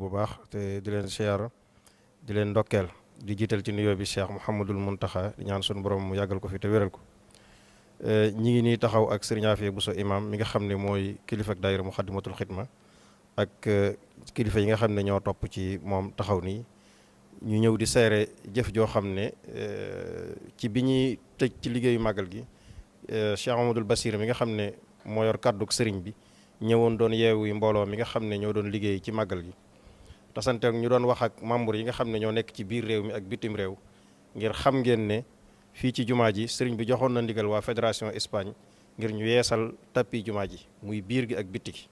bu baax te di leen siyaar di leen ndokkeel di jiital ci nuyoo bi Cheikh Mouhamadul Mountakha di ñaan sunu borom mu yàggal ko fi te wéral ko ñi ngi nii taxaw ak Serigne Afia Bousso imam mi nga xam ne mooy kilifa ak daayira Muxaddamatul Xidma ak kilifa yi nga xam ne ñoo topp ci moom taxaw nii ñu ñëw di seere jëf joo xam ne ci bi ñuy tëj ci liggéeyu màggal gi Cheikh Amadou Bassir mi nga xam ne moo yor kàdduk sëriñ bi ñëwoon doon yeewu mbooloo mi nga xam ne ñoo doon liggéey ci màggal gi tasante ak ñu doon wax ak membre yi nga xam ne ñoo nekk ci biir réew mi ak bitim réew ngir xam ngeen ne fii ci jumaa ji sëriñ bi joxoon na ndigal waa fédération Espagne ngir ñu yeesal tapis jumaa ji muy biir gi ak bitti gi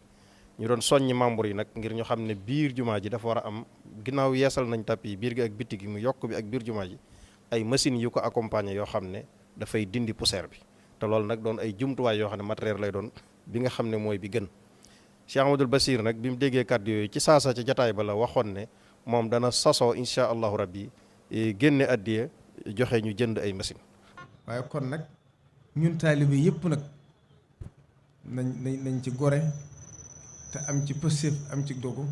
ñu doon soññi membre yi nag ngir ñu xam ne biir jumaa ji dafa war a am ginnaaw yeesal nañ tapis yi biir gi ak bitti gi mu yokk bi ak biir jumaa ji ay machines yu ko accompagner yoo xam ne dafay dindi poussière bi te loolu nag doon ay jumtuwaay yoo xam ne matériel lay doon bi nga xam ne mooy bi gën Cheikh Amadou Bassir nag bi mu déggee kàddu yooyu ci saasa ci jataay ba la waxoon ne moom dana sasoo incha allahu rabbi génne addiya joxe ñu jënd ay machine waaye kon nag ñun taalibe yëpp nag nañ ci gore te am ci pëstéef am ci dogu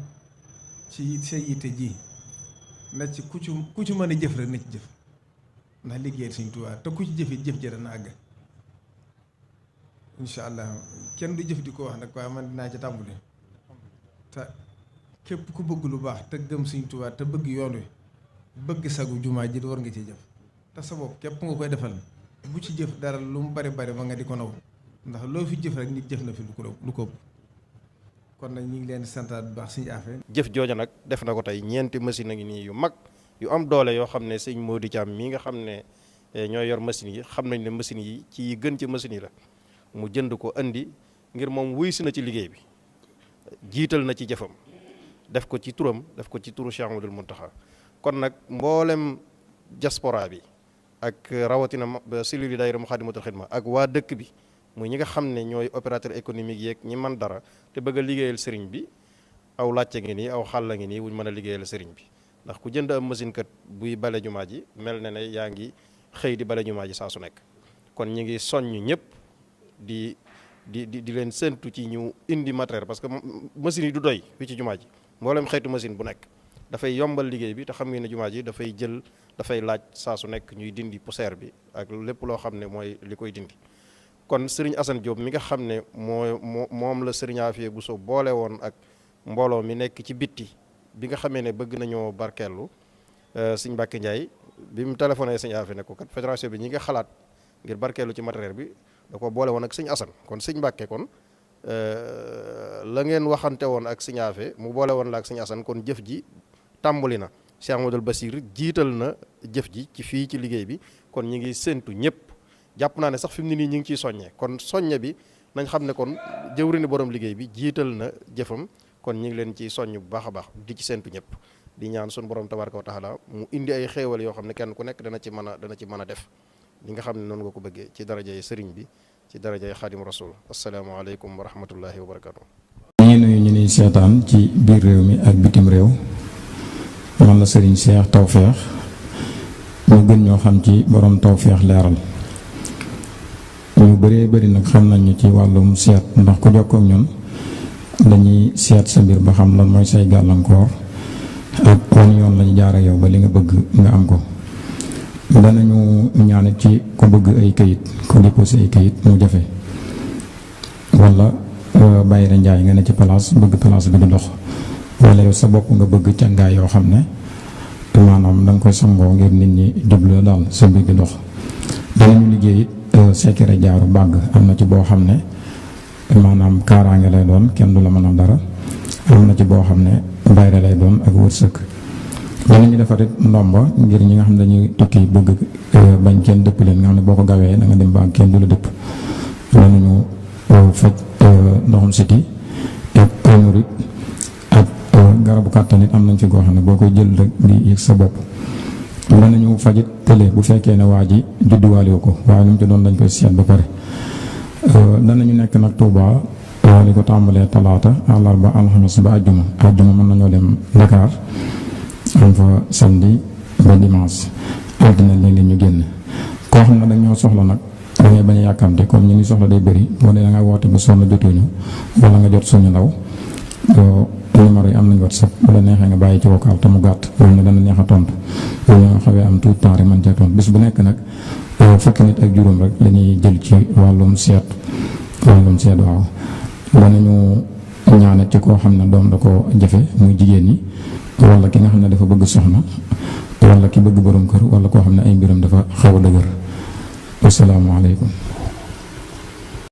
ci sa yitte ji na ci ku ci mën a jëf rek na ci jëf ndax liggéey Sëriñ Tuubaa te ku ci jëfit jëf jëra na àgg incha allah kenn du jëf di ko wax nag waaye man dinaa ci tàmbali te képp ku bëgg lu baax te gëm Sëriñ Tuubaa te bëgg yoon wi bëgg sagu jumaa ji war nga ci jëf te sa bopp képp nga koy defal bu ci jëf dara lu mu bari bari ba nga di ko naw ndax loo fi jëf rek nit jëf na fi lu ko kon nag ñu ngi leen di santaat bu baax suñu affaire. jëf jooja nag def na ko tey ñeenti machine a ngi nii yu mag yu am doole yoo xam ne sëñ Modou Thiam mii nga xam ne ñooy yor machines yi xam nañ ne machines yi ci yi gën ci machines yi la mu jënd ko andi ngir moom wuy si na ci liggéey bi jiital na ci jëfam def ko ci turam def ko ci turu Cheikh Amadou Mountakha kon nag mboolem diaspora bi ak rawatina cellule daayira Muxaddamatul Xidma ak waa dëkk bi muy ñi nga xam ne ñooy opérateur économique yeeg ñi man dara te bëgg a liggéeyal sëriñ bi aw làcce ngi nii aw xàll ngi nii wuñ mën a liggéeyal sëriñ bi ndax ku jënd am machine kat buy bale jumaa ji mel na ne yaa ngi xëy di bale jumaa ji saa su nekk kon ñi ngi soññ ñëpp di leen séntu ci ñu indi matériel parce que machine yi du doy fii ci jumaa ji mboolem xeetu machine bu nekk dafay yombal liggéey bi te xam ngeen ne jumaa ji dafay laaj saa su nekk ñuy dindi poussière bi ak lépp loo xam ne mooy li koy dindi kon Serigne Assane Diop mi nga xam ne moom la Serigne Afia Bousso boole woon ak mbooloo mi nekk ci bitti bi nga xamee ne bëgg nañoo barkeelu Serigne Mbacke Ndiaye bi mu téléphoné Serigne Afia ne ko kat fédération bi ñi nga xalaat ngir barkeelu ci matériel bi da ko boole woon ak Serigne Assane kon Serigne Mbacke kon la ngeen waxante woon ak Serigne Afia mu boole woon la ak Serigne Assane kon jëf ji tàmbali na Cheikh Amadou Bassir jiital na jëf ji ci fii ci liggéey bi kon ñi ngi séntu ñëpp jàpp naa ne sax fi mu ne nii ñu ngi ciy soññee kon soññe bi nañ xam ne kon jëwriñu borom liggéey bi jiital na jëfam kon ñu ngi leen ci soññ bu baax a baax di ci séntu ñëpp di ñaan suñu borom tabaraka wa taala mu indi ay xéewal yoo xam ne kenn ku nekk dana ci mën a def li nga xam ne noonu nga ko bëggee ci darajay sëriñ bi ci darajay xaadim rasul asalaamaaleykum wa rahmatullahi wa barakatu. ñu nuyu ñu ni seetaan ci biir réew mi ak bitim réew man la sëriñ Cheikh Tawfekh ñu gën ñoo xam ci borom Tawfekh leeral ñu bëree bëri nag xam nañu ci wàllum seet ndax ku jokkoo ak ñun dañuy seet sa mbir ba xam lan mooy say gàllankoor ak wan yoon lañu jaar ak yow ba li nga bëgg nga am ko danañu ñaanit ci ku bëgg ay kayit ku déposé ay kayit mu jafe wala bàyyira njaay nga ne ci place bëgg place bi di dox wala yow sa bopp nga bëgg càngaay yoo xam ne maanaam da nga koy sangoo ngir nit ñi jublu daal sa mbir di dox danañu liggéey it secret jaaru bàgg am na ci boo xam ne maanaam kaaraange lay doon kenn du la mën a dara am na ci boo xam ne bayre lay doon ak wërsëg danañu defar it ndomba ngir ñi nga xam ne dañuy tukki bëgg bañ kenn dëpp leen nga xam ne boo ko gawee da nga dem ba kenn du la dëpp danañu faj ndoxum siti ak amurit ak garabu kàttan it am nañ ci goo xam ne boo koy jël rek di yëg sa bopp danañu fajit tële bu fekkee ne waa ji judduwaale ko waaye lu mu ci doon dañ koy seet ba pare danañu nekk nag Touba li ko tàmbalee talaata àllarba alxames ba àjjuma mën nañoo dem Dakar am fa samedi ba dimanche altine léeg-léeg ñu génn koo xam ne dañ ñoo soxla nag dangay bañ a yàkkamte comme ñu ngi soxla day bëri boo dee da nga woote ba sonn jotuñu wala nga jot suñu ndaw numéro yi am nañ WhatsApp bu la neexee nga bàyyi ci vocal te mu gàtt loolu ne dana neex a tontu loolu ñoo xawee am tout temps rek mën cee tontu bis bu nekk nag fukki nit ak juróom rek la ñuy jël ci wàllum seet waaw. danañu ñaanal ci koo xam ne doom da ko jafe muy jigéen ñi wala ki nga xam ne dafa bëgg soxna wala ki bëgg borom kër wala koo xam ne ay mbiram dafa xaw a dëgër. asalaamaaleykum.